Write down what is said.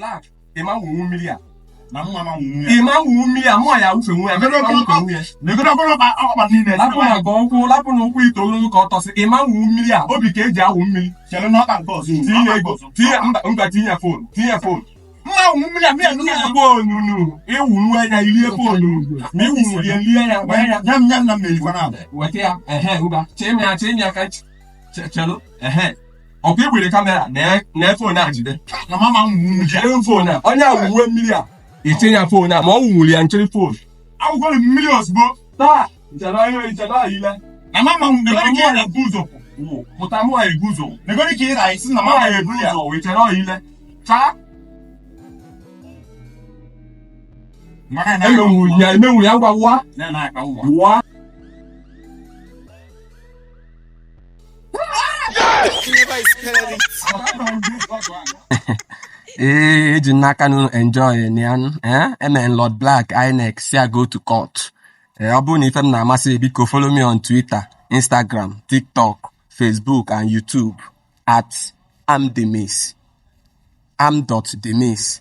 Black, ịma nwunwu mmiri a. Na mma ma nwunwu ya. Ịma nwunwu mmiri a, mụ ya awụfenwu ya. Ebere Ịma nwufenwu ya. Negoro ogolo ọkpa niile. Lapụ na ka ụkwụ, lapụ na ụkwụ ite ogologo ka ọ tọsị. Ịma nwunwu mmiri a, obi ka eji awụ mmiri. Chere n'ọkpa nke ọzọ. Tinye ego, tinye mba mba, tinye phone, tinye phone. Mma nwunwu mmiri a, mmiri a Tinye phone nu, ịwụnwu anya ilie phone. Ma ịwụnwu ya lie ya, gbaa ya. Nyam nyam na mmeri kwana abụ. Weta ya, ehe, ngwa. Chee m ya, chee m ya ka chelụ, ehe. Ọkwa igbere camera na phone a jide. Na mama nwunwu mmiri a. Jide phone a, onye awụwe mmiri a, itinye ya phone a, ma ọ wụwụrụ ya nchịrị phone. Awụkwara mmiri ozugbo. Taa, nchere ihe, nchere ile. Na mama nwunwu negoro ka ị na-ebu ụzọ. Wụ, pụta mụ a ebu ụzọ. Negoro ka ị na-esi na Mụ a mama ebu ụzọ, wee chere ile. Chaa, Maka na emenwu ya, emenwu ya, ngwa wụwa. Na na-aka ụwa. Wụwa. Ee, eji m n'aka na unu enjoy ya. Eh, emen Lord Black INEC si I go to court. Ee, ọ bụrụ na ife m na-amasị gị, biko follow me on Twitter, Instagram, TikTok, Facebook and YouTube @amdemis, am.demis.